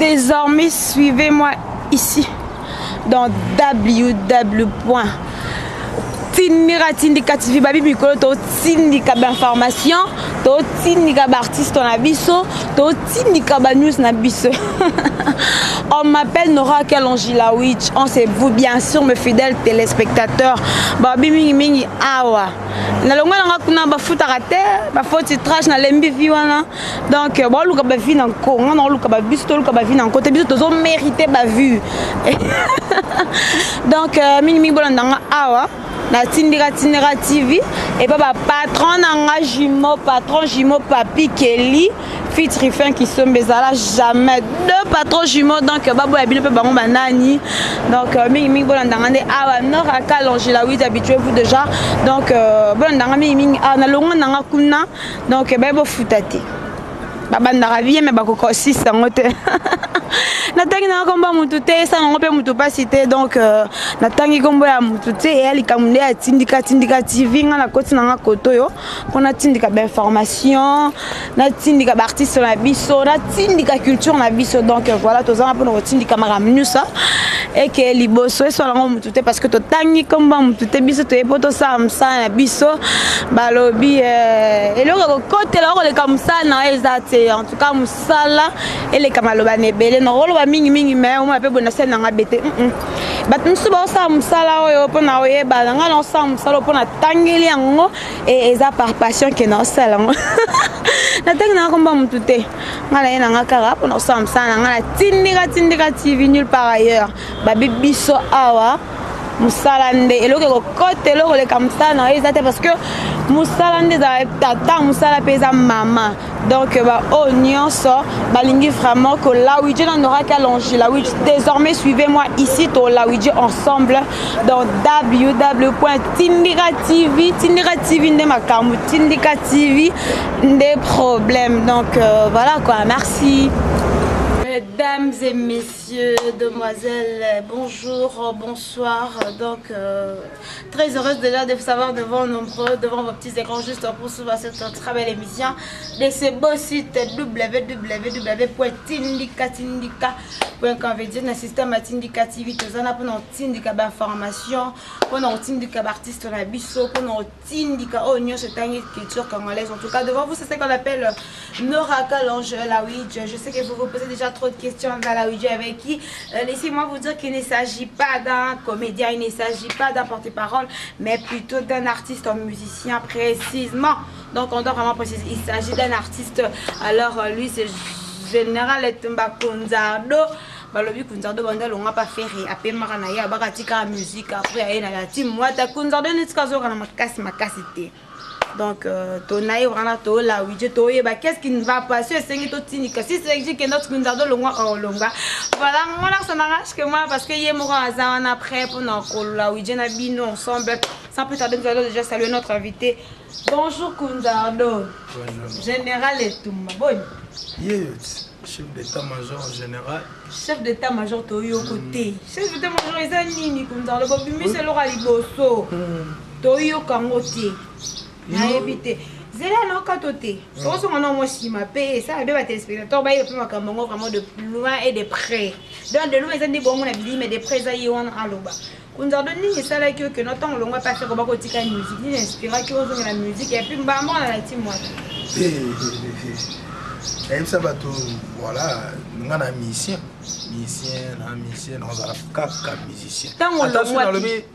Désormais, suivez-moi ici dans www. Tindika Tindika TV babi mikolo totindika bainformation, totindika baartiste na biso, totindika banews na biso. On m'appelle Nora Kalongila Witch. On c'est vous bien sûr mes fidèles téléspectateurs. Babi mingi mingi awa. Nalongwa nanga kuna bafutaka te, bafaux titrage nalembi vi wana. Donc baluka ba vie na nko, nga naluka ba biso toluka ba vie na nko te, biso tozo mériter ba vue. Donc mingi mingi bolanda nga awa na Tindika Tindika TV et pa ba patron na nga jumeau, patron jumeau Papi Kelly Fitrifin qui sombe ezala jamais deux patrons jumeaux. Donc baboya bino pe bango banani. Donc mingi mingi bolanda nga nde awa Nora Kalongila oui, habituez-vous déjà. Donc bolanda nga mingi mingi awa na longo na nga kuna. Donc baye bofuta te, babandaka bien me bakoka osisa yango te. Natangi nanga kombo ya mutu te, esala yango mpe mutu mpasi te. Donc natangi kombo ya mutu te, eya likambo nde ya Tindika Tindika TV. Nga nakoti nanga koto oyo mpo natindika bainformation, natindika baartiste na biso, natindika culture na biso. Donc voilà, tozanga mpona kotindika makambo nyonso eke liboso, esala yango mutu te parce que totangi kombo ya mutu te. Biso toye mpo tosala mosala na biso. Balobi eloko ekokotela okoleka mosala na yo eza te. En tout cas mosala eleka maloba na ebele, nakoloba mingimingi me omona mpe boye nasali nanga bete. Bato mosusu baosala mosala oyo mpona oyeba nga naosala mosala oyo mpona tangeli yango e eza par passion ke naosala yango. Natangi nanga komba mutu te, nga na ye nanga kaka mpona kosala mosala na nga na Tindika Tindika TV, nulle part ailleurs. Babi biso awa mosala nde eloko ekokota, eloko koleka mosala na yo eza te parce que mosala nde ezala tata, mosala mpe eza mama. Donc baoyo nyonso balingi vraiment kolawidje na Nora Kalongila Witch, désormais suivez-moi ici, tolawidje ensemble dans www.tindika TV. Tindika TV nde makambo, Tindika TV nde problème. Donc voilà quoi, merci. Mesdames et messieurs, demoiselles, bonjour, bonsoir. Donc, très heureuse déjà de vous savoir devant nombreux, devant vos petits écrans, juste pour suivre cette très belle émission de ce beau site www.tindikatindika.com. Veut dire, le système Tindika TV, tozana pour tindika ba information, pour tindika artiste na biso, pour tindika oyo nyonso etangi culture congolaise. En tout cas, devant vous, c'est ce qu'on appelle Nora Kalonge Lawidge. Je sais que vous vous posez déjà trop de questions à Lawidge avec qui. Laissez-moi vous dire qu'il ne s'agit pas d'un comédien, il ne s'agit pas d'un porte-parole, mais plutôt d'un artiste, un musicien précisément. Donc on doit vraiment préciser, il s'agit d'un artiste. Alors lui, c'est Général Etumba Kunzardo. Balobi Kunzardo banda longa pa Ferre apemaka na ye, abaka tika musique, après aye na la team Wata. Kunzardo neti kazoka na makasi makasi te. Donc tonaye wana tolawije, toyeba qu'est-ce qui ne va pas. So esengi totindika si c'est kenda Kunzardo longwa olongwa. Voilà, ngona ça n'arrange que moi parce que ye moko aza wana après mpona kolawije na bino ensemble. Sans plus tarder, nous allons déjà saluer notre invité. Bonjour Kunzardo. Bonjour. Général Etumba, boni? Ye chef d'état-major général. Chef d'état-major, toyoko te. Chef d'état-major eza nini, Kunzardo? Bobimisi eloko ya liboso, toyoka yango te, nayebi te. Zela naokato te, tozonga na mwa nsima mpe esala be batéléspectateur bayeba mpe makambo yango vraiment de loin et de près. Donc de loin eza nde bongo na bilili, mais de près eza ye wana aloba. Kunzardo, nini esalaki oke no ntango olongwa mpe afere bakotika musique? Nini inspiraki ozongela musique et puis mbamba wana na ti mwaka? Nayebisa bato, voilà, nga na musicien, musicien na musicien, nazala kaka musicien. Ntango Ata soki olongwaki, nalobi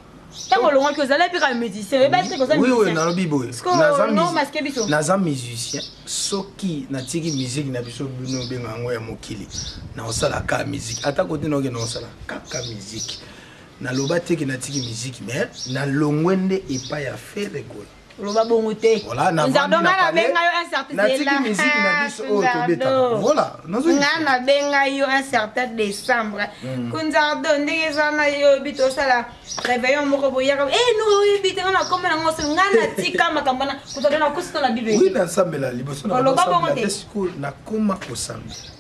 ntango olongwaki ozala mpe kaka musicien, oyeba te koza Oui, nalobi boye. No maske biso. Naza musicien. Soki natiki musique na biso, bino obenga yango ya mokili, naosala kaka musique. Ata kote naoke, naosala kaka musique. Naloba teke natiki musique, mais nalongwe nde epai ya Ferre Gola. Oloba bongo te. Voilà, Nzardo, nga nabenga yo un certain natiki musique na biso oyo tobetaka, voilà. Nga nabenga yo un certain décembre. Kunzardo, ndenge eza na yo, oyebi tosala réveillon moko boyaka e no, oyebi te nga nakoma nango so nga natika makambo wana. Kunzardo, nakosi to na bible? Oui, nasambela liboso. Oloba bongo te. Te, sikoyo nakoma kosambela.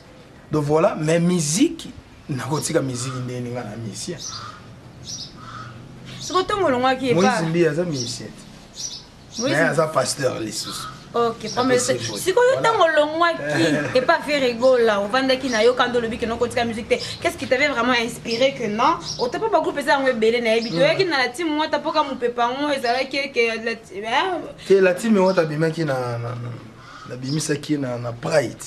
Donc voilà, mais musique, nakotika musique ndeni? Nga na musicien. Siko ntongo olongwaki Moïse Mbi aza musicien te, mais aza pasteur lisusu. Ok, premier sikoyo ntango olongwaki epa Ferre Gola, ovandaki na yo kanda, olobi ke nokotika musique te. Qu'est-ce qui t'avait vraiment inspiré que non, otapa bagroupe eza yango ebele, nayebi te, oyaki na la team Wata mpoka mopepa yango ezalaki ke Te, la team Wata abimaki na nabimisaki na Pride.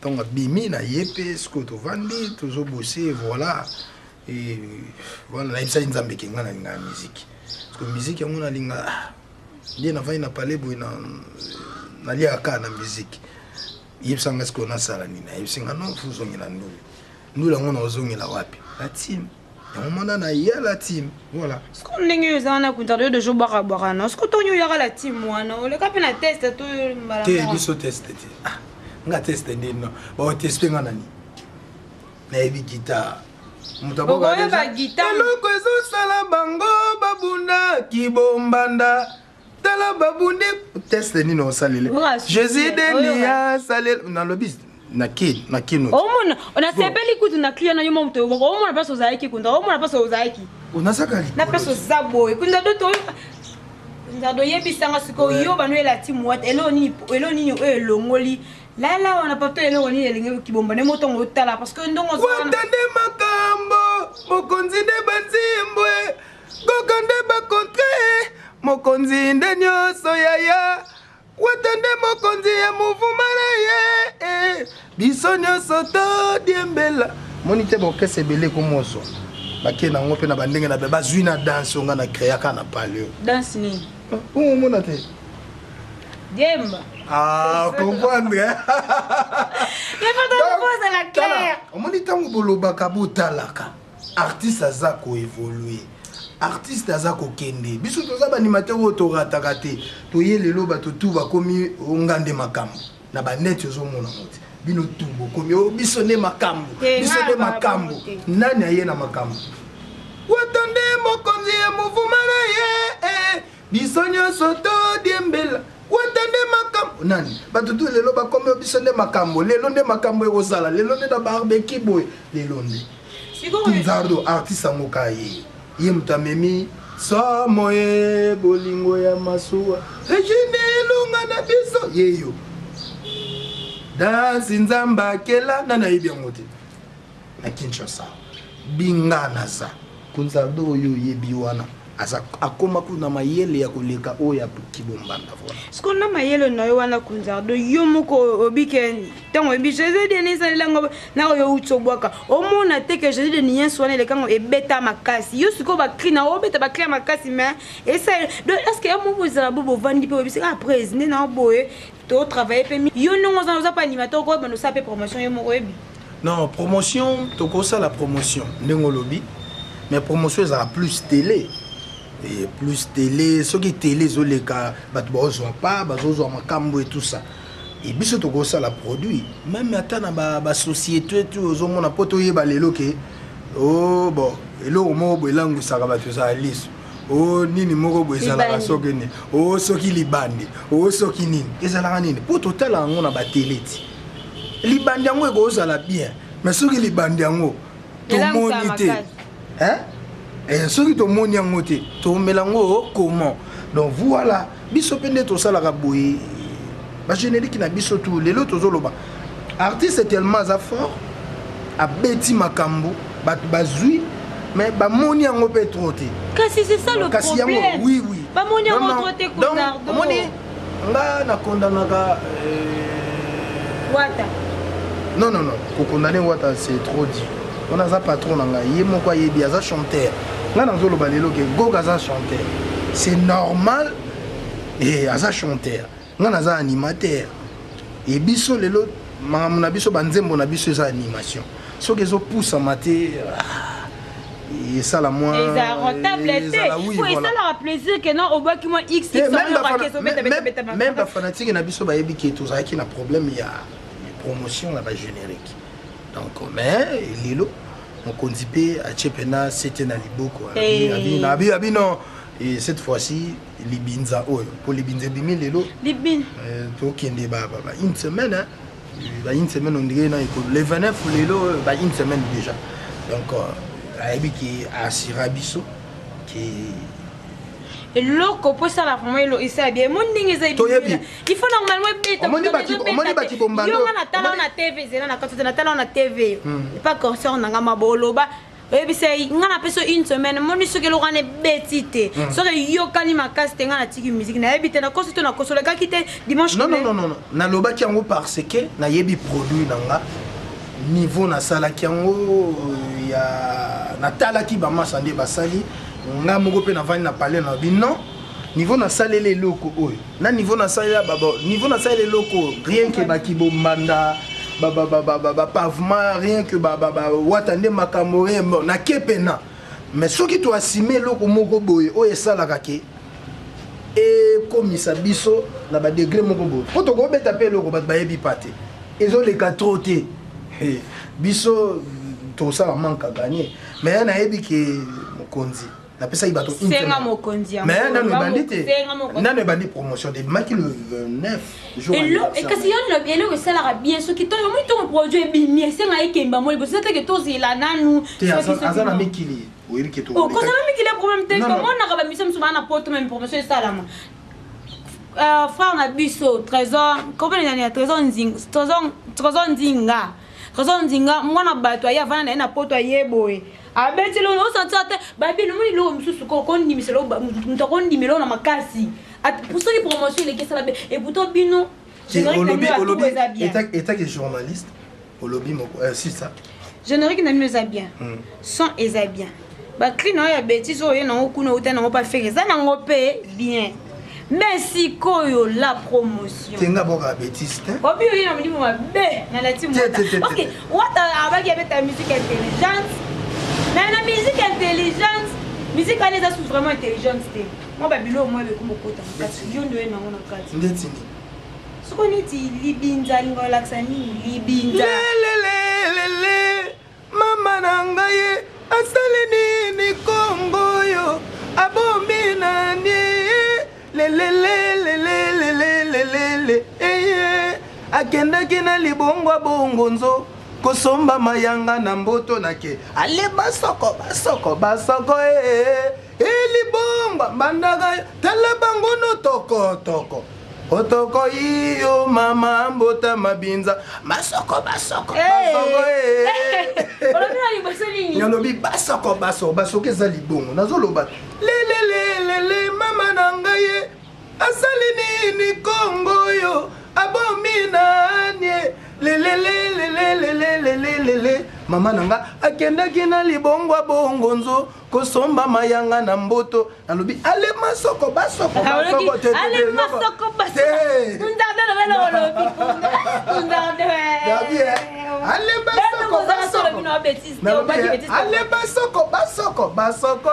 Ntango abimi na ye mpe sikoyo tovandi, tozobose, voilà. Et voilà, nayebisaki Nzambe ke ngai nalingaka musique, parce que musique yango nalinga nde navandi na palais boye, naliaka kaka na musique. Yebisanga sikoyo nasala nini? Ayebisi nga: non, faut ozongela ndulu. Ndulu yango naozongela wapi? La team yango mwana na ya la team, voilà. Siko ndenge oyo eza wana, kunta yo deja obwakabwaka na siko ntongo oyaka la team wana, oleka mpe na test to mbala? Te, biso test te. Ah, nga test nde no baoteste nga nani? Nayebi guitare, moto Okoyeba guitare. Eloko ezosala bango babunda kibombanda, tala babundi. Test nini osalele? Jésus denia asalele, nalobi na kino. Omona nasepeli kutu na client na yo mo moto omona place ozalaki, kunda omona place ozalaki. Onazaka. Na place oza boye, kunda do to nzado oyebisanga sikoyo yo bano elati mwate eloko nini, eloko nini oyo elongoli lala wana pato, eloko nini elingi kibomba nde motongo otala, parce que ndongo oza wana. Wata nde makambo, mokonzi nde banzimbwe, koko nde bakontre, mokonzi nde nyonso yaya. Wata nde mokonzi ya muvuma na ye, eh. Biso nyonso todiembela moni te baorchestre ebele ekomozwa bake nango mpe na bandenge na be bazwi na danse oyo nga na créaka na pale oyo. Danse nini? Omona te? Diemba. Ah, comprendre. Ozala clair. Omoni, ntango bolobaka, botalaka artiste aza koévolue, artiste aza kokende. Biso toza baanimateur oyo torataka te. Toye lelo, bato tu bakomi onga nde makambo na baneti, ozomona ngo te. Bino tu bokomi o biso nde makambo. Te, biso nga nde na makambo. bango te. Nani aye na makambo? Wata nde mokonzi ya muvuma na ye, eh. Biso nyonso todiembela wata nde makambo. Nani bato tu lelo bakomi o biso nde makambo, lelo nde makambo ekozala, lelo nde na barbeki boye, lelo nde Sikoyo Kunzardo, artiste yango ka ye, ye moto amemi somo ye bolingo ya masuwa Regine elonga na biso yeyo dansi Nzambe akela. Nani ayebi yango te na Kinshasa? Binga naza Kunzardo oyo oyebi wana, aza akóma kuna mayele ya koleka oyo ya kibombanda, voilà. Sikoyo na mayele na yo wana, Kunzardo, yo moko obike ntango oyebi Jésus de esalela na oyo outi obwaka, omona te ke Jésus de nuance wana elekango ebeta makasi? Yo sikoyo bacri na obeta, bacri ya makasi, mais esali donc est ce que yo moko ezala bo bovandi mpe oyebisi après nde na boye totravaille mpe yo ndongo oza mpe animateur, okoyebana osala mpe promotion yo moko oyebi? Non, promotion, tokosala promotion ndenge olobi, mais promotion ezala plus télé et plus télé. Soki télé ezoleka, bato bazozwa pa bazozwa makambo et tout ça. Et biso tokosala produit même ata na basociété tu ozomona mpo toyeba lelo ke o bon, eloko moko boye elangwisaka bato ezala liso o nini moko boye ezalaka. Libandi. Soki nini o, soki libandi o, soki nini ezalaka nini, mpo totala yango na batele ti libandi yango ekozala bien. Mais soki libandi yango tomoni Elangwisaka te makasi. Hein? Eh, soki tomoni yango te, tomela yango comment? Donc voilà, biso mpe nde tosalaka boye bagénérique na biso tu. Lelo tozoloba artiste tellement aza fort, abeti makambo, bato bazwi, mais bamoni yango mpe trop te. Kasi c'est ça le Kasi yango problème. Oui. Bamoni yango Vraiment. trop te. Donc Kunzardo. omoni nga nakondanaka Wata. Non, kokondane Wata, c'est trop dit. Wana aza patron na ngai, ye moko ayebi, aza chanteur. Ngai nazoloba lelo ke Goga aza chanteur, c'est normal. E aza chanteur, ngai naza animateur. E biso lelo makambo na biso, banzembo na biso eza animation. Soki ezopusama te, ah, esala mwa Eza rentable te. Ezala, oui, Po voilà. esalaka plaisir ke non, obwaki mwa x. Te, même bafanatike na biso bayebi ke tozalaki na problème ya promotion na bagénérique. Donc mais lelo mokonzi mpe atie mpena sete na liboko. Eh. Abi non, et cette fois-ci libinza oyo, mpo libinza ebimi lelo. Libin. Tokende ba une semaine, hein. Ba une semaine, on dirait na le 29 lelo, ba une semaine déjà. Donc ayebi ke asira biso ke Eloko mpo esala vraiment elo esala bien. Mo ndenge eza Toyebi. Il faut normalement ebeta. Omoni omoni baki bombando. Yo nga natala na TV zela na kati natala na TV. Pas consort na nga maboloba. Oyebisa ye nga napesa une semaine moni soki eloko wana ebeti te, soki eyokani makasi te, nga natiki musique, nayebi te nakosi to nakosolekaki te dimanche. Non, non, non, non, nalobaki yango parce que nayebi produit na nga, niveau nasalaki yango ya natalaki bamasa nde basali. Nga moko mpe navandi na palais na bi non, niveau nasaleli eloko oyo na niveau nasalela baba, niveau nasalela eloko oyo, rien que bakibombanda, bapavement, rien que wata nde makambo, rien. Bon, nake pena, mais soki toasime eloko moko boye oyo esalaka ke ekomisa biso na badegré moko boye, mpo tokobeta mpe eloko bato bayebi pa te, ezoleka trop te, biso tosala manque à gagner. Mais nayebi ke mokonzi napesaki bato. Senga mokonzi. Mais nano ebandi te, nano ebandi promotion te, ebimaki le 29 jour. Kasi yo eloko esalaka bien soki omoni ntongo produit ebimi, esenga ekemba mo liboso teke tozela nanu. Te, aza na mikili, oyebi ke. Kozala mikili ya problème te, tomonaka bamiso mosusu baa na poto, même promotion esalama. Frère na biso Trésor, kompene nani ya Trésor Nzinga, Trésor Nzinga, Trésor Nzinga, mwana bato aye avanda na ye na poto, aye boye abeti eloko osentir te. Babi nomoni eloko mosusu kondimisa moto akondimela na makasi soki promotion eleki esala be. Et pourtant bino Olobi etake journaliste, olobi moko si ça. Générique na bino eza bien, son eza bien, bacri na oyo ya bétise oyo ye nango kuna outa nango pa Ferre eza nango mpe bien, mais sikoyo la promotion. Tenga boka bétise te. Obi oye na molimo mabe na lati mota parce que wata abaki abeta musique intelligente, mais na musique intelligente, musique wana eza sous vraiment intelligente te. Mwa babilo mwa bekoma okota na kati, yo nde oye nango na kati. Ndeti nini? Soko neti libinza, alinga olakisa nini libinza? Lelelelele, mama na ngai ye asali nini? Kongo oyo abomi nani? Lelelelelelelelele eye akendaki na libongo abongo nzo kosomba mayanga na mboto nake ale basoko basoko basoko e elibongwa mbandaka tala bango no tokotoko otoko iyo mama mbota mabinza masoko basoko basoko. Olobi na liboso nini? Nalobi basoko basoko basoko eza libongo. Nazoloba lelelelele, mama na ngai ye asali nini? Kongo oyo abomi nani? Lelelelelelelelelele, mama na nga akendaki na libongo abongo nzo kosomba mayanga na mboto. Nalobi ale masoko basoko basoko te. Ale masoko basoko nzambe lobela olobi nzambe. Dabi, ale basoko basoko, nalobi ale basoko basoko basoko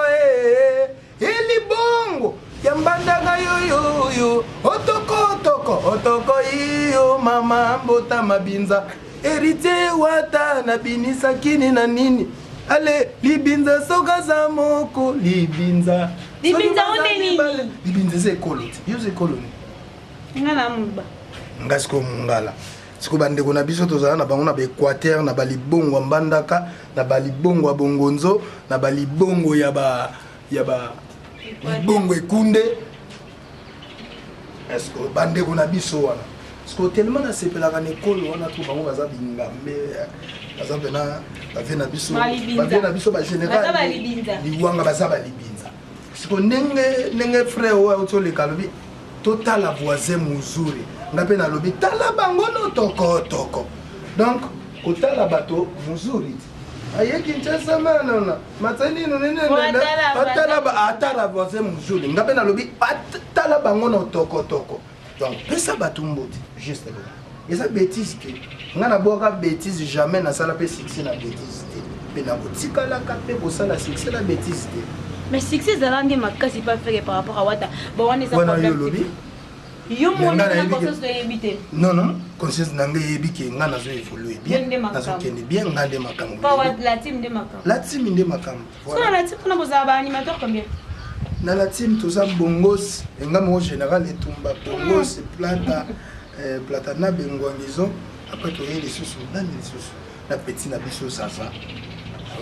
elibongo ya mbandaka yoyoyo otoko otoko otoko iyo mama mbota mabinza Héritier Wata nabinisakini na nini ale libinza soki aza moko libinza. Libinza soki baza onde nini? mibale. Libinza eza ekolo te, yo oza ekolo nini? Nga na moluba. Nga sikoyo mongala. Sikoyo bandeko na biso tozala na bango na baéquateur, na balibongo ya Mbandaka, na balibongo ya Bongonzo, na balibongo ya ba libongo ekunde. Est-ce bandeko na biso wana sikoyo tellement nasepelaka na ekolo wana to bango baza bingambe, baza mpena bavie na biso. Balibinza. Bavie na biso bagénéral. Baza balibinza. Liwanga baza balibinza. Siko ndenge ndenge frère oyo auti oleka alobi totala voisin mozuri, nga mpe nalobi tala bango no tokotoko. Donc kotala bato mozuri ti aye Kinshasa manana matsalino. Watala. Atala voisin mozuri, nga mpe nalobi tala bango no tokotoko. Donc pesa bato mbote juste bongo, eza bétise te. Nga nabwaka bétise jamais, nasala mpe succès na bétise te, mpe nakotikalaka mpe kosala succès na bétise te. Mais succès ezala nde makasi pa Ferre par rapport à Wata. Bon, wana eza Wana yo problème. olobi. Yo Mais nga mona nayebi conscience oyebi te. Non, conscience na ngai eyebi ke nga nazo évolue Yo bien. nde makambo. Nazokende bien, nga nde makambo. Pa wa la team nde makambo. La team nde makambo. So na la team kuna bozala baanimateur combien? Na la team toza bongos, enga moko général Etumba, bongos plata, plata na bengwangizo. Après toye lisusu nani lisusu na petit na biso Zaza.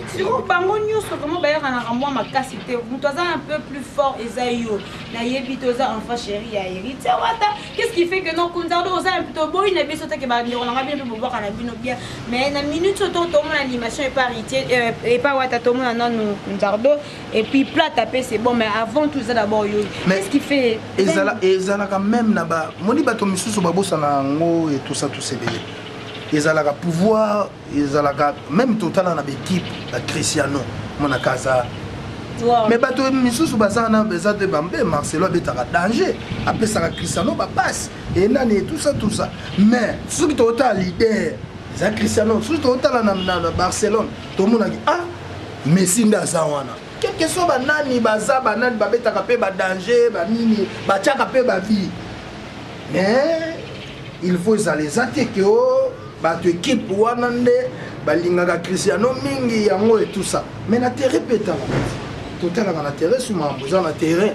Sikoyo bango nyonso vraiment bayekanaka mwa makasi te. Moto aza un peu plus fort eza yo. Nayebi te, oza enfant chéri ya Héritier Wata. Qu'est-ce qui fait que non, Kunzardo, oza un peu toboyi na biso te ke bandeko na nga bino mpe bobwaka na bino bien, mais na minute oyo tomona animation epa Héritier, epa Wata, tomona nanu Kunzardo et puis plata mpe, c'est bon, mais avant tout eza d'abord yo. Qu'est-ce qui fait? Ezalaka même na ba moni bato misusu babosana yango etosa tous ebele. Ezalaka pouvoir, ezalaka même totala na baéquipe, bacristiano monaka aza, mais bato misusu baza wana eza te. Bambe Marcelo abetaka danger, apesaka Cristiano bapasse enani et tout ça, tout ça, mais soki totala leader eza Cristiano. Soki totala na Barcelone, tomonaki, ah, Messi nde aza wana. Quelque soit banani baza, banani babetaka mpe badanger, banini batiaka mpe babi, mais il faut ezala eza te ke o bato équipe wana nde balingaka Cristiano mingi yango et tout ça. Mais na terrain mpe etalaka, totalaka na terrain su makambo eza na terrain,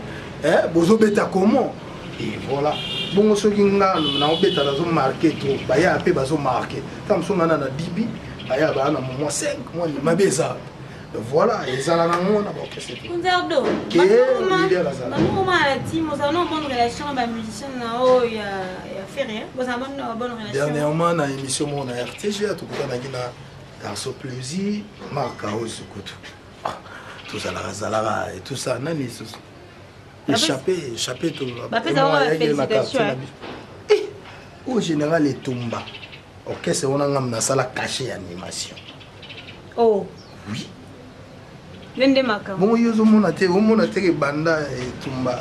bozobeta comment et voilà. Bongo soki nga naobeta, nazomarquer trop, baya mpe bazomarquer. Ntango mosusu nga na dibi, baya baya na mwa 5 mwa mabe eza. Voilà, ezala nango na baorchestre. Kunzardo, Ke leader azala. Bamokoma na team, ozala na bonne relation na bamusicien na oyo ya Ferre, bozala bonne relation? Dernièrement, na émission moko na RTG, tokutanaki na Garçon Plaisir, Marc Aosu kutu. Ah, tozalaka zalaka et tout ça. Nani lisusu échappé, échappé to. Bapesa bango ba félicitation, hein. Au général etumba orchestre wana, ngam nasala cachet ya animation. Oh. Oui. Yo nde makambo. Bongo yo ozomona te, omona te ebanda etumba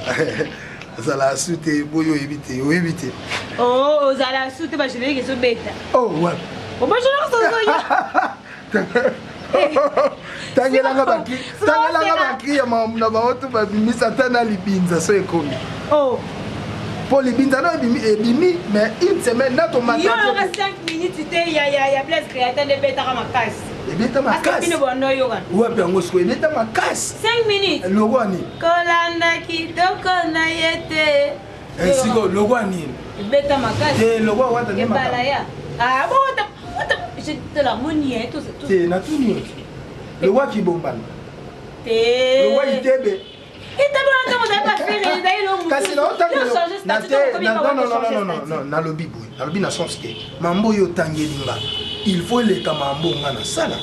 azala su te. Boyo oyebi te, oyebi te. Oh, ozala su te, bagénérique ezobeta. Oh, wapi? Obagénérique ozoya. Tangelanga bacri, tangelanga bacri ya makambo na bango to babimisa ata na libinza so ekomi. Oh. Mpo libinza no ebimi, ebimi, mais une semaine na yo yoka 5 minutes te ya Blaise Créateur nde ebetaka makasi. Ebeta makasi. Bino bondo yoka. Wapi yango sikoyo ebeta makasi? 5 minutes. Lokwa nini? Kolanda kitoko na ye te. Sikoyo lokwa nini? Ebeta makasi. Te, lokwa wata nde. Ebala ya, ah bon, wata wata, je te la moni hein, tout. Te, natuni yo te, lokwa kibombana? Te. Lokwa itebe? Kasi nalobi boye, nalobi na sens ke mambo oyo otangeli nga, il faut eleka mambo nga nasala,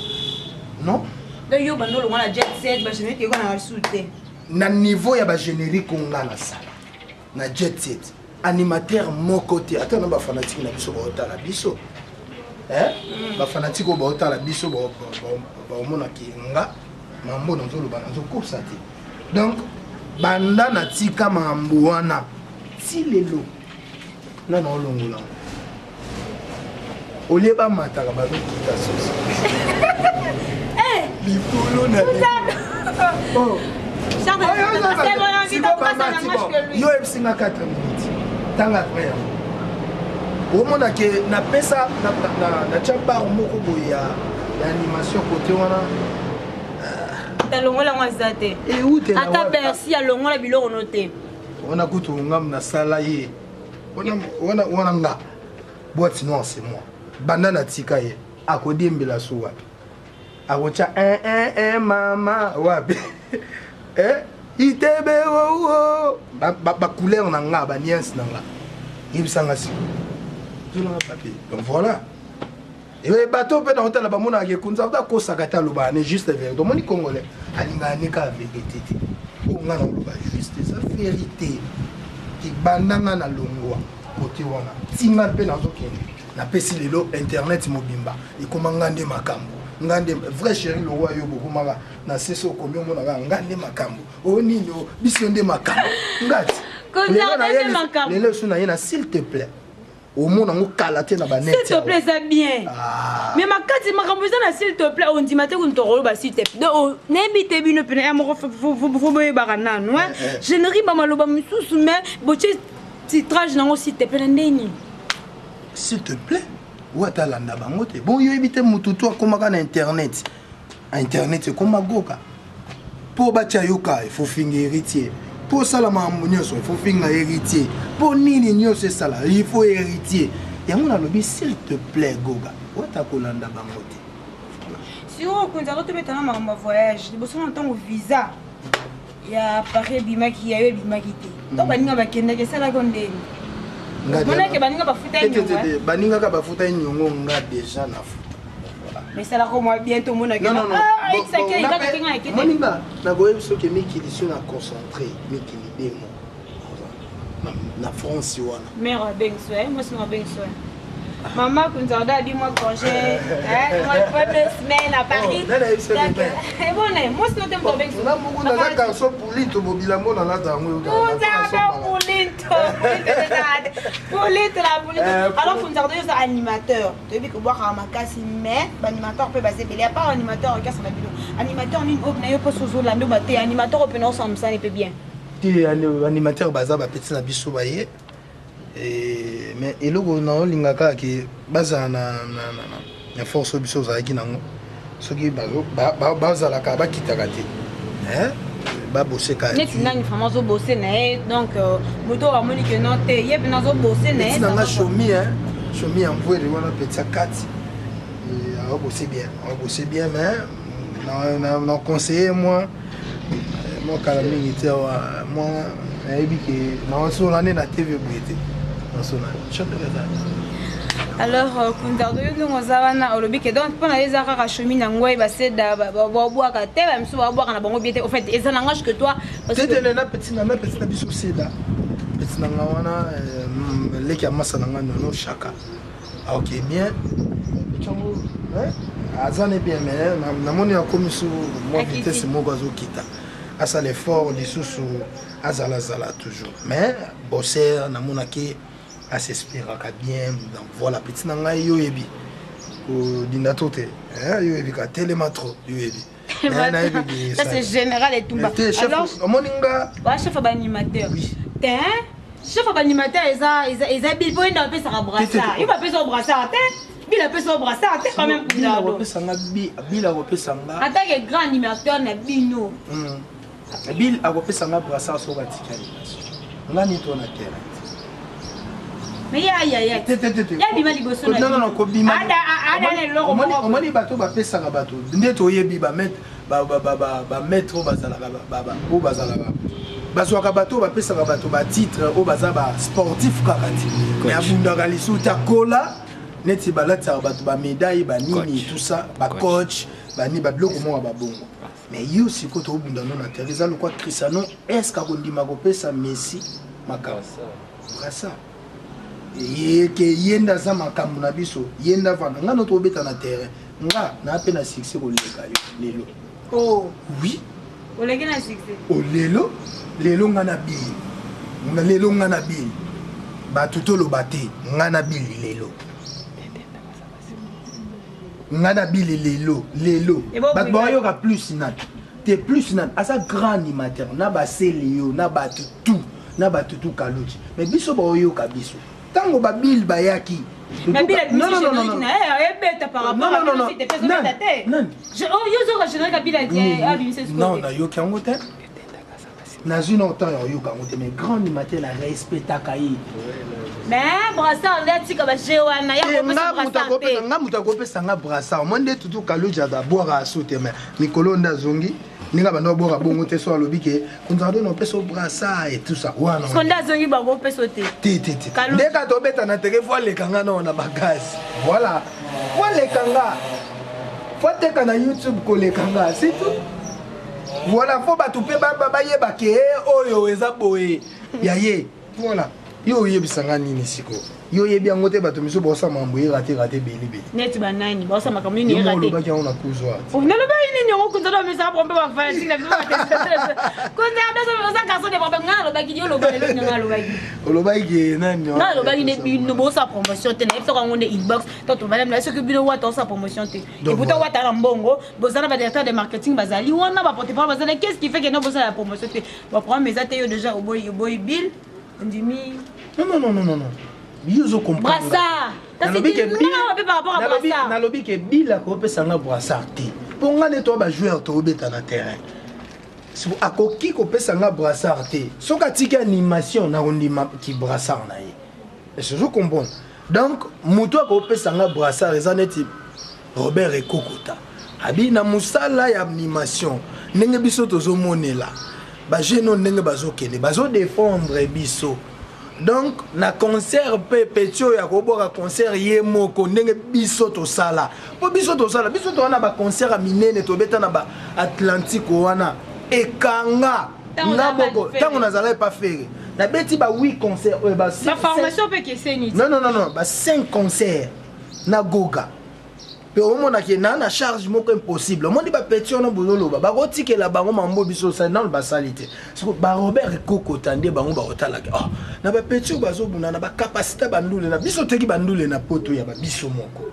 non? Yo bando olongwa na Jet Set, bagénérique eko na su te. Na niveau ya bagénérique nga nasala na Jet Set, animateur moko te, ata na bafanatike na biso baotala biso, bafanatike oyo baotala biso baomonaki nga mambo nazoloba, nazokosa te. Donc banda natika makambo wana ti lelo, nga na olongola olie, bamataka, bazokita soso likolo na oh. Yo oyebisinga 4 minutes, ntango après yango omona ke napesa, natya bar moko boye ya animation kote wana. Alongola yango aza te. Eute. Ata Bercy alongola biloko no te. Wana kutu ngamu nasala ye wana, nga boîte noire, c'est moi. Banda natika ye, akodiembela so wapi? Akotya 1 1 mama wapi? Eh, itebe wowo, bacouleur na nga, baniance na nga, yebisanga siko tolanga papier. Donc voilà, bato mpe na kotala bamonaka ekunza akosaka te, alobaka ne juste vérité. Omoni, congolais alingaka ne kaka vérité te. Oyo nga na oloba juste eza vérité. Ebanda nga na longwa kote wana, ntinga mpe nazokende, napesi lelo internet mobimba ekoma nga nde makambo, nga nde vrai chéri. Lokwa yo bokomaka na se so okomi, omonaka nga nde makambo oyo nini, o biso nde makambo ngati. Lelo so na ye na s'il te plaît, omona yango kala te na banet. S'il te plaît eza bien, mais makati makambo eza na s'il te plaît, ondima te kutu tokoloba s'il te plaît. Donc nayebi te, bino pene ya moko fo boyebaka nanu générique, bamaloba mosusu, mais botie titrage nango s'il te plaît na ndeni. S'il te plaît oyo ata alanda bango te. Bon, yo oyebi te, motu to akomaka na internet, internet ekoma goka mpo batya yoka, il faut finga Héritier mpo osala makambo nyonso, il faut finga Héritier mpo nini nyonso esala, il faut Héritier. Yango nalobi s'il te plaît, goga wata kolanda bango te. Sikoyo konza tobetana makambo ya voyage. Liboso na ntango visa ya Paris ebimaki, ya yo ebimaki te. To baninga bakendaki, esalaki ndeni? Monake baninga bafuta nyongo. Baninga bafuta nyongo, nga déjà na futa. Mais esalaka mwa bien, tomonaki. Moninga, nakoyebi soki mikili so na concentré mikili demo na France wana. Mare abengi so, mwasi no abengi so. Maman Kunzardo a dit moi congé, moi pas 2 semaines à Paris. Donc, bon, moi c'est notre problème. Nga moko naza garçon pulito, bobilambo nalata yango. Kunzardo pulito, pulito la pulito. Alors Kunzardo, yo animateur. Toyebi kobwaka makasi, mais baanimateur mpe baza ebele. À part animateur orchestre na bino, animateur nini oyo na yo mposo ozolanda ba te, animateur oyo mpena osala mosala mpe bien? Te, animateur baza bapeti na biso baye, mais eloko naolinga kaka ke bazala na force oyo biso ozalaki nango. Soki bazalaka, bakitaka te, baboseka. Neti nani vraiment azobose na ye? Donc moto oyo amoni ke non te, ye mpena azobose na ye. Nanga Shomi, Shomi ya Mvwele wana, petit ya kati, aobose bien, aobose bien, mais na conseiller moi mwa kala mingi te awa. Mwa nayebi ke naosola nde na TV boye te, nasola. Alors Kunzardo, yo ndenge oza wana, olobi ke donc mpo na yo eza kaka Shomi na ngwai, baseda babwaka te, bamisu babwaka na bango bien te. Au fait, eza langage que toi. Tetele na petit na petit na biso seda, petit na nga wana, leki ya masa na nga nono chaka, ok, bien, ntango aza ne bien, mais namoni akomi su mwa vitesse moko, azokita, asala effort lisusu, azalazala toujours, mais bosser, namonaki asespéraka bien. Donc voilà, petit na ngai, yo oyebi kodinda to te, yo oyebi ka telema trop, yo oyebi. Ça, c'est général Etumba. Omoni nga. Wa chef baanimateur te, chef baanimateur eza Bill po yenda bapesaka brassard. Yo bapesa brassard te, Bill apesa brassard te quand même. Bill akopesa nga. En tant que grand animateur na bino. Bill akopesa nga brassard soki atika animation, nga nini to na terrain. Mais ya ya ya ya bima liboso. Na non, kobima. Omoni bato bapesaka bato nde toyebi bamaître oyo bazalaka, oyo bazalaka, bazwaka bato oyo bapesaka bato batitre, oyo baza basportif kaka te, mais abundaka lisusu te, akola neti balatisaka bato bamédaille, banini, tout ça, bacoach, bani, babiloko moko babongo. Mais yo sikoyo tobunda no na terrain, eza lokwa Cristiano, est ce akondima kopesa Messi makambo brassard? Ke ye nde aza makambo na biso, ye nde avanda, nga no tobeta na terrain, nga naa mpe na succès koleka yo lelo. Oh. Oui. Oleki na succès? O lelo, lelo nga na bili, lelo nga na bili, bato toloba te, nga na bili lelo, nga na bili lelo, lelo bato baoyoka plus nani te, plus nani aza grand animateur na baseli yo na bato tout, na bato tout kaluti, mais biso baoyoka biso ntango babili bayaki. Ebeta par rapport à te. Yo ozoka générique abila. Abimisa. Non, nayoki yango te, nazwi na temps ya koyoka yango te, mais grand animateur na respectaka ye. Mais brassard nde atika baje wana ya kopesa brassard te. Nga moto akopesa nga brassard mwa nde tutu Kaluji abwaka asu te, mais mikolo nde azongi ndenge banda obwaka bongo te. So alobi ke Kunzardo na opesa brassard et tout ça wana. So nde azongi, bakopesa te. Te, te, te, nde kaka tobeta na teke, fo aleka nga nao na bagaz, voilà, fo aleka nga, fo ateka na YouTube koleka nga, c'est tout, voilà. Fo bato mpe bayeba ke oyo eza boye ya ye, voilà. Yo oyebisanga nini sikoyo? Yo oyebi yango te, bato misusu baosala makambo ye rate rate ebele ebele. Neti banani baosala makambo nini? Ye olobaki yango na kuzwa. Nalobaki nini yango? Kunza omesaka pompe bafanatique na biso. Kunza oza garçon de problème. Nga nalobaki, yo oloba lelo nini? Nga nalobaki? Olobaki ke nani? Nga nalobaki nde bino bosala promotion te. Nayebisaka yango nde inbox to tobalamela soki bino wata osala promotion te. Et pourtant wata na mbongo, boza na badirecteur de marketing, bazali wana, baporte parole bazali. Qu'est ce qui fait que no bosala promotion te? Baprogramme eza te. Yo déjà oboyi, oboyi Bill, ondimi. Non, non, non, non, non, yo ozo comprendre. Brassard. Nalobi ke Bill akopesanga brassard te, mpo nga nde toa bajoueur, toobeta na terrain, akoki kopesa nga brassard te. Soki atiki animation, nakondima ki brassard na ye. Est ozo comprendre? Donc moto akopesa nga brassard eza neti Robert Ekokota. Abi na mosala ya animation, ndenge biso tozomonela bajeune oyo ndenge bazokende, bazodefendre biso. Donc na concert mpe petit oyo akobwaka concert ye moko ndenge biso tosala, mpo biso tosala, biso toza na baconcert ya minene, tobeta na ba Atlantique wana ekanga nga moko. Ntango nazala epa Ferre, nabeti ba 8 concert oyo ba formation mpe keseni. Non, non, non, non, ba 5 concert na Goga mpe omonaki na charge moko impossible. Omoni bapeti wana bozoloba, bakotikela bango mambo biso osali nano basali te. Siko baRobert Kokota nde bango bakotalaka, oh, na bapeti oyo bazobunda na bacapacité, bandule na biso toki bandule na poto ya babiso moko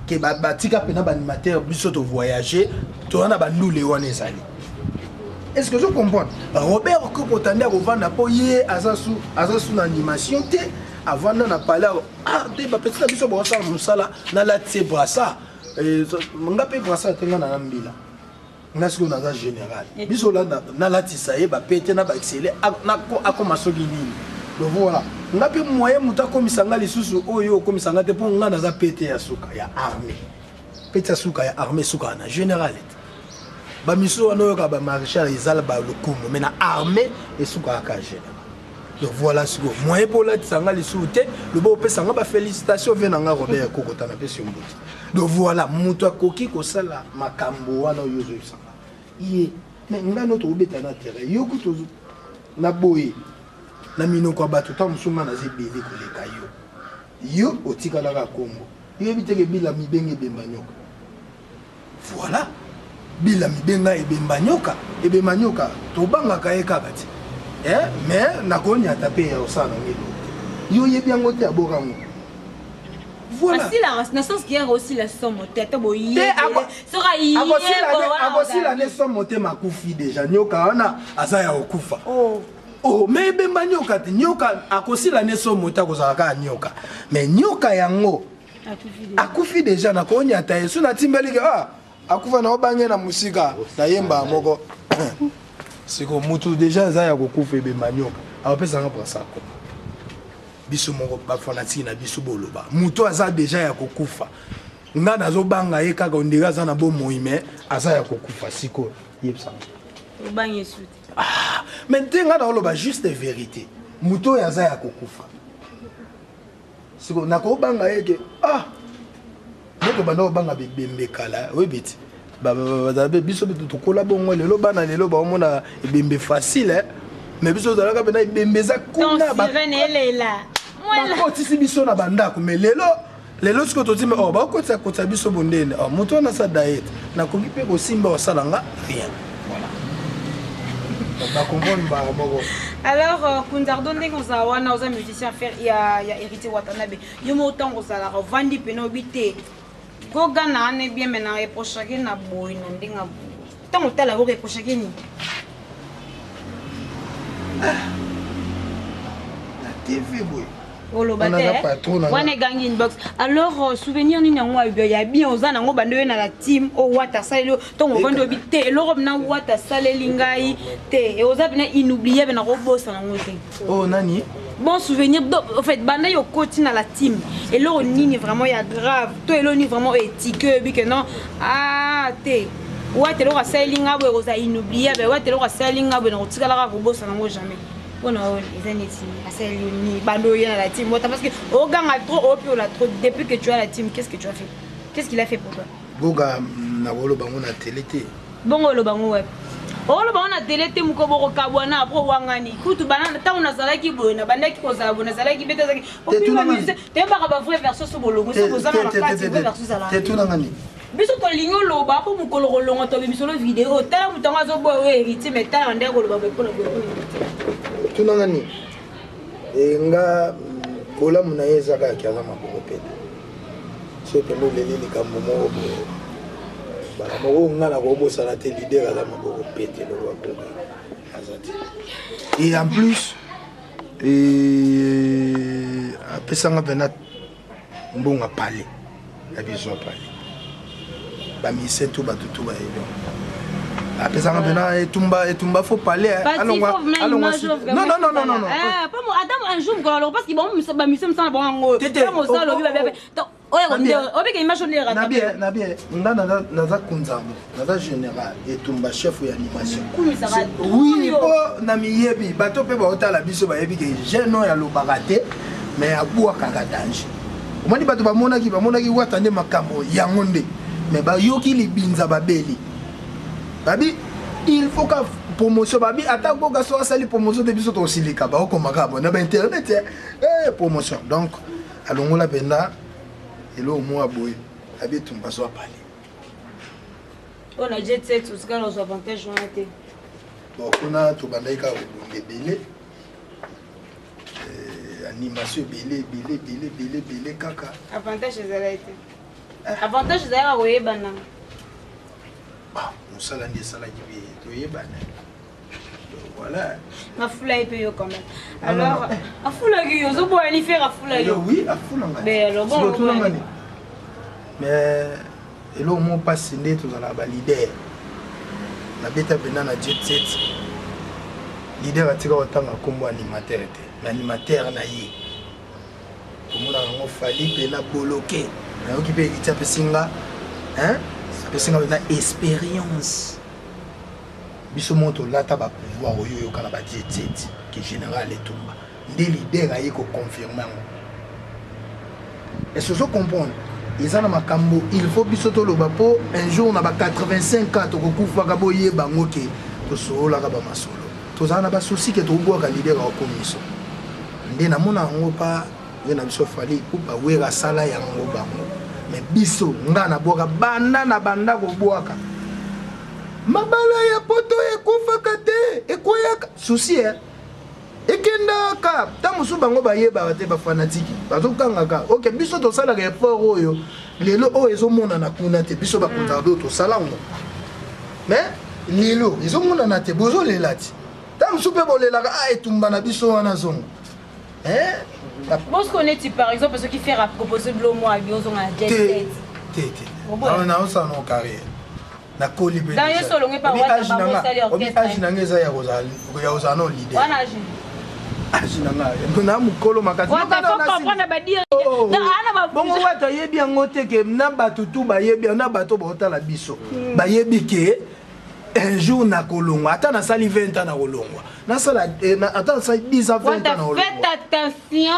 ke batika mpena baanimateur. Biso tovoyage, toza na bandule wana ezali. Est ce que ozo comprendre? Robert Kokota nde akovanda mpo ye aza su na animation te, avanda na palais. Ah te, bapeti na biso bakosala mosala, nalati ye brassard, nga mpe brassard te, nga na mbila nga sikoyo naza général. Biso nalatisa ye bapete na baexcele, akoma soki nini. Donc voilà, nga mpe moyen moto akomisa nga lisusu oyo okomisa nga te, mpo nga naza pete ya suka ya armée. Pete ya suka ya armée esukaka na général te. Bamisu wana oyoka bamaréchal ezala balokumu, mais na armée esukaka ka général. Donc voilà, sikoyo moyen mpo olatisa nga lisusu te, loba opesa nga bafélicitation ve na nga Robert Kokota, napesi yo mbote. Donc voilà, moto akoki kosala makambo wana oyo ozoyebisanga ye, mais nga no tokobeta na terrain yo kutu na boye na minoko ya bato. Ntango mosusu nga naza ebele koleka yo, yo otikalaka kombo, yoyebi teke bila mibenge ebemba nyoka. Voilà, bila mibenga ebemba nyoka, ebemba nyoka, tobangaka ye kaka ti, eh, mais nakoniata mpe ya osala nango eloko te. Yo oyebi yango te, aboka yango. Voilà. Asila na sens ki osila somo te, ata boye soki akosila ne somo te, makufi déjà. Nyoka wana aza ya kokufa. Oh. Oh, mais ebemba nyoka te, nyoka akosila ne somo te, akozala kaka nyoka, mais nyoka yango akufi déjà. Nakonyata ye so natimbeliki, ah, akufa na obange na mosika, nayemba moko. Siko mutu déjà eza ya kokufa, ebemba nyoka, akopesanga brasako. Biso moko bafanatike na biso boloba, moto aza déjà ya kokufa, nga nazobanga ye kaka ondire aza na bomoi, mais aza ya kokufa. Sikoyo yebisanga. Ah, mais te, nga naoloba juste vérité. Moto oyo aza ya kokufa, siko nakobanga ye ke, ah, nde tobanda kobanga bibembe kala. Oyebi ti biso tokola bongo. Lelo bana lelo baomona ebembe facile, mais biso tozalaka mpena ebembe eza kuna, bakotisi biso na bandako. Mais lelo, lelo sikoyo totimi, oh, bakotisa kotisa biso bondene. Oh, moto wana asa diet, nakoki mpe kosimba, osala nga rien. Voilà, bacomprendre mbaka moko. Alors Kunzardo, ndenge ozala wana, oza musicien frère ya Héritier Watanabe, yo moko ntango ozalaka ovandi pene, oyebi te Goga na wana bien, mais na reprochaki na boye na ndenge ya boye, ntango otala oreprochaki nini? Na TV boye. Oloba te wana egangi inbox. Alors souvenir nini yango ya bien oza nango bando oyo na la team oyo Wata asaleli yo? Ntongo ovandi, oyebi te eloko na Wata asaleli ngai te, oza pena inoubliable, nakobosana yango te. Oh, nani? Bon souvenir. Donc, en fait, banda yo koti na la team, eloko nini vraiment ya grave to eloko nini vraiment etike oyebi ke non, ah te, Wata eloko asaleli ngai boye kozala inoubliable, Wata eloko asaleli ngai boye nakotikalaka kobosana yango jamais? Mpona oyo eza neti asaleli yo nini bando oyo na la team Wata? Parce que oganga trop, opiola trop. Depuis que tu as la team, qu'est ce que tu as fait? Qu'est ce qu'il a fait pour toi? Goga, nakoloba ngo na télé te. Bongo oloba ngo wapi? Oloba ngo na télé te, moko bokokabwana apres owangani kutu. Bana ntango nazalaki boye, nabandaki kozala boye, nazalaki bete, azalaki toyebaka bavrai version. So bolongo, so bozana na kati, vraie version ezalaka. Tunanga nini? Biso tolingi oloba mpo mokolo kolonga tobimisolo video. Tala moto yango azoboya oyo Héritier, mais tala ndenge koloba boye mpona boye mpona Héritier. Tunanga nini? Nga bolamu na ye eza kaka aza maboko pete. So pembe oleli likambo moko boye, bala moko nga na kobosana te, leader aza maboko pete lokola Goga aza te. Et en plus apesanga mpena mbongo apale ya bizwa pale, bamusicien to bato to bayebi, apesanga mpena etumba, etumba fo pale. Non, non, non, non, non. Ata un jour mokolo, parce que bamusicien mosala bango yango, ntango osala olobi babe. Oyo nde obike image nde rattraper. Na bien, nga naza kunzambo, naza général etumba chef ya animation. Oui, po na miyebi, bato pe baotala biso bayebi ke jeune oyo alobaka te, mais abwakaka danger. Omoni bato bamonaki bamonaki wata nde makambo yango nde, mais bayoki libinza babeli. Babi il faut ka promotion babi ata boka so asali promotion te biso tosilika baokomaka bo na ba internet eh promotion donc alongola mpenza eloko moko ya boye abi etumba zwa pale oyo na jet set osikala ozwa avantage wana te. Bon, kuna tobandaki kaka kobunda ebele, animation ebele ebele ebele ebele ebele kaka. Avantage ezalaki te, avantage ezalaka koyebana. Mosala nde esalaki mpe toyebana. Voilà. Afula ye mpe yo quand même. Alors afulaki yo, ozoboyani Ferre afula yo? Oui, afulanga. Mais alors bon, otulangani, mais eloko moko mpasi nde tozalaka baleader. Nabeta mpenza na jet set, leader atika kotanga nkombo animateur te, mais animateur na ye tomonaka yango Fally mpena boloke. Nayoki mpe Héritier apesi nga, apesi nga mpenza expérience. Biso moko tolata bapouvoir oyo oyoka na bajet set ke général etumba nde leader aye koconfirme yango. Est-ce ozo comprendre? Eza na makambo il faut biso toloba mpo un jour na ba 85 ans tokokufaka, boyeba yango ke tosololaka bamasolo, tozala na basusi ke tokobwaka leader akomiso nde namona yango pa ye na biso Fally Ipupa. Wera asala yango bango, mais biso nga nabwaka banda na banda kobwaka mabala ya poto ekufaka te, ekweyaka susi e ekendaka. Ntango mosusu bango bayebaka te, bafanatiki bazokangaka. Ok, biso tosalaka effort oyo lelo oyo ezomonana kuna te. Biso bakonzaka oyo tosala yango, mais lelo ezomonana te. Bozolela ti ntango mosusu mpe bolelaka a etumba na biso wana zongo. Bosco, neti par exemple soki Ferre apropose blo mwa abi ozonga na jet set? Te, te, naosala no carrière, nakoli mpe. Age na nga eza ya kozala no leader. Age na nga na mokolo makasi bongo. Wata ayebi yango te ke na bato tu bayebi, na bato baotala biso bayebi ke un jour nakolongwa. Ata nasali 20 ans, nakolongwa. Nasala ata nasali 10 ans, 20 ans, nakolongwa. Faites attention.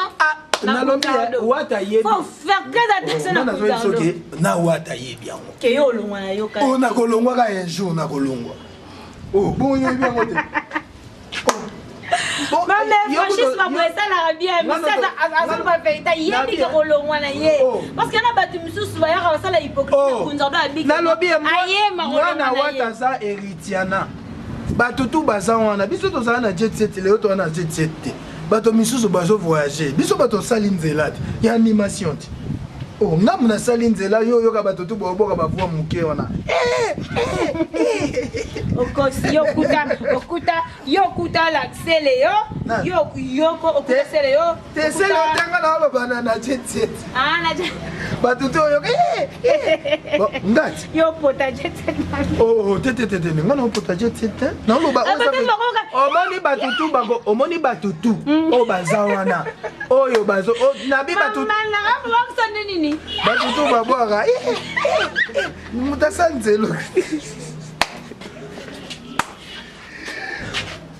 Nalobi wata yebi. Faire soki na wata yebi yango. Ke yo olongwa na yo. Oyo nakolongwa kaka un jour, nakolongwa. Oh, bongo yoyebi yango te. Mais franchise makambo esalaka bien, azoloba vérité, ayebi ke kolongwa na ye, parce que na bato misusu bayaka basala hypocrisie. Kunzardo abiki. Nalobi mwana wata aza héritiana. Bato tu baza wana, biso tozala na jet set, lelo toza na jet set te. Bato misusu bazovoyage, biso bato osali nzela te ya animation te. Oh, ngambu nasali nzela, yo oyoka bato tu baoboka bavoi moke wana. Okosi, yo kuta okuta, yo kuta laksele yo yo yoko okuta sele yo. Te, sele otanga na oloba na jet set. Ah, na bato te oyoka ngati. Yo pota jet set. Oh, te, te, te, te, nga na opota jet set te. Naoloba omoni bato tu bako, omoni bato tu oyo baza wana, oyo bazo nabi bato nini. Bato tu babwaka moto asa nzelo.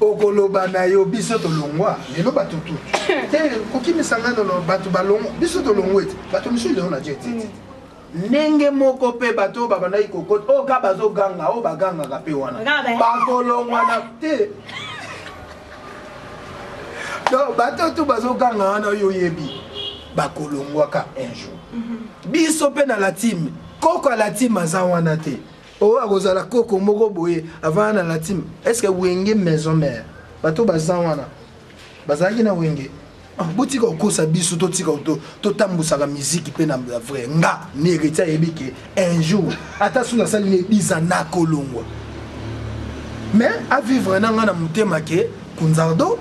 Okoloba na yo biso tolongwa lelo, bato tu te kokimisa ngai nono. Bato balongwa, biso tolongwa ete bato misusu lelo na jet set ndenge moko mpe bato oyo babandaki kokota oyo ka bazoganga, oyo bagangaka mpe wana bakolongwa na te. Donc bato tu bazoganga wana oyo oyebi bakolongwaka un jour. Biso mpe na la team, koko ya la team aza wana te. Oyo akozala koko moko boye avanda na la team. Est ce que Wenge Maison Mère, bato baza wana bazalaki na Wenge? Botika kokosa biso, totika totambusaka miziki mpe na vrai. Nga ni Héritier ayebi ke un jour, ata so nasali ne 10 ans, nakolongwa, mais avivre na nga na motema ke Kunzardo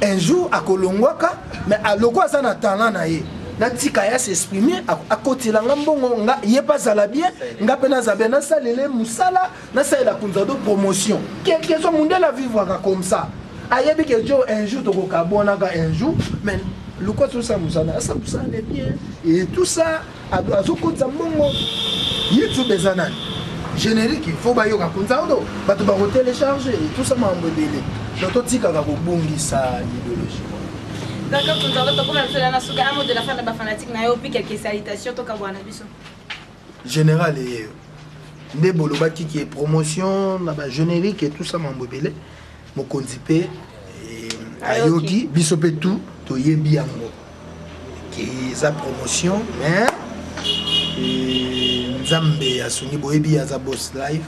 un jour akolongwaka. Mais aloko aza na talent na ye, natika ye as'exprime, akotelanga mbongo nga ye mpe azala bien, nga mpe naza bien, nasalele mosala, nasalela Kunzardo promotion. Quelque soit mundele avivraka comme ça, ayebi ke jo un jour tokokabwanaka un jour, mais lokwa tosala mosala, asala mosala ne bien et tout ça. Azokotisa mbongo. YouTube eza nani? Générique, il faut bayoka Kunzardo, bato bakotélécharge tout ça, makambo ebele. Donc totikaka kobungisa idéologie. D'accord, Kunzardo, tokoma biso na suka. Un mot de la fin na bafanatique na yo, puis quelques salutations, tokabwana biso. Général eyeyo nde bolobaki ke promotion na bagénérique et tout ça, mambo ebele. Mokonzi mpe ayoki biso mpe, tout toyebi yango ke eza promotion, mais Nzambe asungi. Boyebi aza boss live,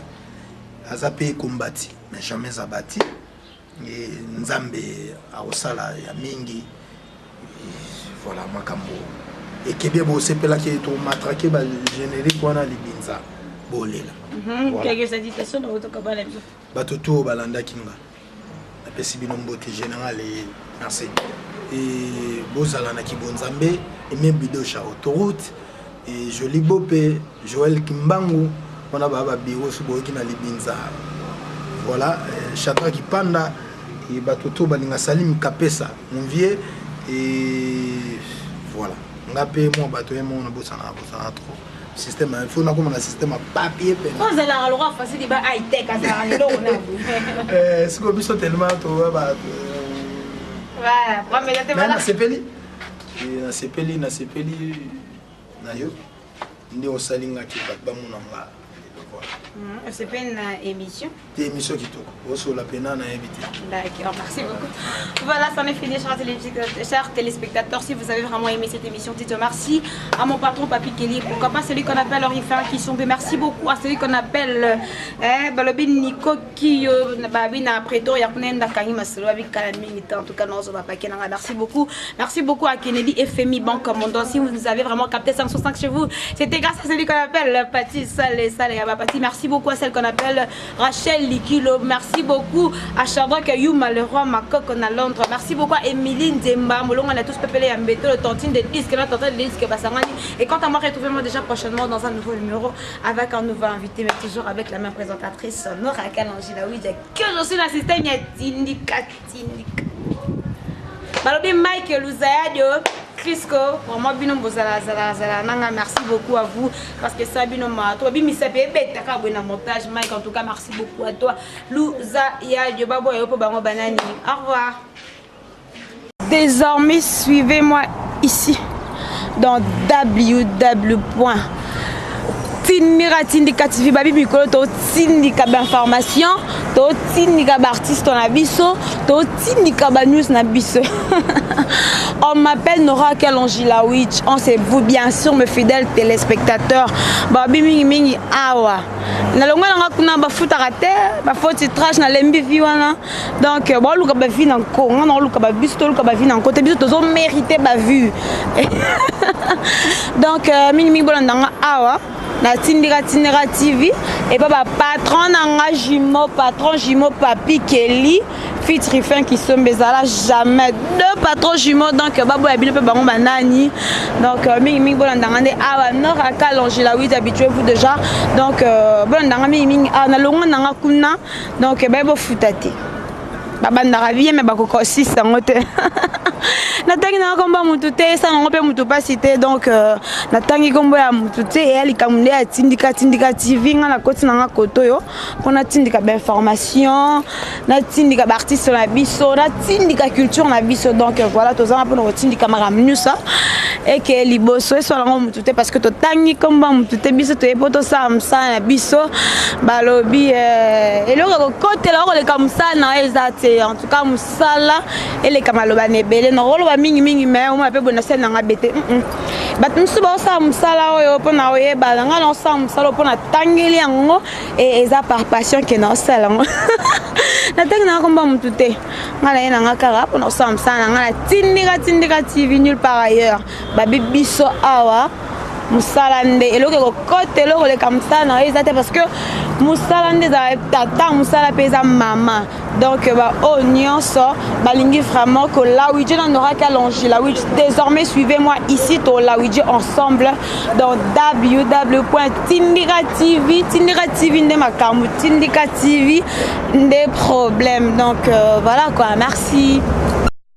aza mpe kombati mais jamais abati. Nzambe akosala ya mingi. Voilà, makambo ekebie, bosepelaki, tomatrake bagénérique wana libinza bolela. Bato to oyo balandaki nga, napesi bino mbote. Général, merci. E bozala na kibonzambe. Emie Bidosha, autoroute e Joli Bope, Joel Kimbangu wana baa babiro so boyoki na libinza. Voilà, Chadra Kipanda e bato to balinga Salim Kapesa, mon vieux. Et voilà, nga mpe mwa bato ye moko nabosana, bosana trop. Système, il faut nakoma na système ya papier. Pene ozalaka lokwa facile, ba high-tech azalaka leloko na Sikoyo biso tellement toa bato. Nasepeli, nasepeli, nasepeli na yo nde osalingaki bato bamona nga. Osepeli na émission? Te, émission kitoko, osola pena, nayebi te. D'accord, merci beaucoup. Voilà, c'en est fini, chers téléspectateurs. Si vous avez vraiment aimé cette émission, dites merci à mon patron Papi Kelly. Pourquoi pas celui qu'on appelle Orifin qui sont. Merci beaucoup à celui qu'on appelle balobi Nico Kiyo, babi na Pretoria, kuna ndakangi masolo, babi kala mingi en tout cas, non, merci beaucoup. Merci beaucoup à Kennedy FMI Banque Commandant. Si vous avez vraiment capté 5 sur 5 chez vous, c'était grâce à celui qu'on appelle Pati Salé Salé Pati. Merci beaucoup à celle qu'on appelle Rachel Likilo. Merci beaucoup à Shadrach Yuma, le roi Makoko à Londres. Merci beaucoup à Émilie Nzemba. Molongo, on a tous pepelé Mbeto, le tantine de disque, la tantine de disque Basangani. Et quant à moi, retrouvez-moi déjà prochainement dans un nouveau numéro avec un nouveau invité, mais toujours avec la même présentatrice, Nora Kalangila Ouidja, que je suis l'assistante Tindika Tindika. Balobi Mike Luzayadio, Crisco, vraiment bino bozala zala zala nanga, merci beaucoup à vous parce que ça bino ma toi bi misape betaka na montage Mike. En tout cas, merci beaucoup à toi Luzayadio babo yo po bango banani. Au revoir. Désormais, suivez-moi ici dans www tindika tindika TV. Babi mikolo totindika bainformation, totindika baartiste na biso, totindika banews na biso. On m'appelle Nora Kalongila Witch. On c'est vous, bien sûr, mes fidèles téléspectateurs. Babi mingi mingi awa nalongwa nanga kuna, bafutaka te, bafaux titrage, nalembi vi wana. Donc baoluka bavi na nko, nga naoluka babiso, toluka bavi na nko te, biso tozomérite bavue. Donc mingimingi bolanda awa na Tindika Tindika TV epa bapatron na nga jumeau, patron jumeau Papi Kelly Fitrifin Kisombe, ezala jamais deux patrons jumeaux. Donc baboya bino mpe bango banani. Donc mingimingi bolanda nga nde awa, Nora Kalongila 8, habituez-vous déjà. Donc bolanda nga mingimingi awa, nalongwa nanga kuna. Donc baye bofuta te, babandaka bien me bakoka osisa yango te. Natangi nanga kombo ya mutu te, esala yango mpe mutu mpasi te. Donc natangi kombo ya mutu te, eya likambo nde ya Tindika Tindika TV. Nga nakoti nanga koto oyo mpo natindika bainformation, natindika baartiste na biso, natindika culture na biso. Donc voilà, tozanga mpona kotindika makambo nyonso eke liboso, esala yango mutu te parce que totangi kombo ya mutu te. Biso toye mpo tosala mosala na biso. Balobi eloko ekokotela okoleka mosala na yo eza te. En tout cas, mosala eleka maloba na ebele. Nakoloba mingimingi me omona mpe boye nasali nanga bete. Bato mosusu baosala mosala oyo mpona oyeba na ngai, naosala mosala oyo mpona tangeli yango eza par passion ke naosala yango. Natangi nanga komba motu te, ngai naye nanga kaka mpona kosala mosala na ngai na Tindika Tindika TV, nulle part ailleurs. Babi biso awa mosala nde eloko ekokota, eloko koleka mosala na yo eza te parce que mosala nde ezala tata, mosala mpe eza mama. Donc baoyo nyonso balingi vraiment kolawidje na Nora Kalongila Witch, désormais suivez-moi ici, tolawidje ensemble dans www Tindika TV. Tindika TV nde makambo, Tindika TV nde problème. Donc voilà quoi, merci.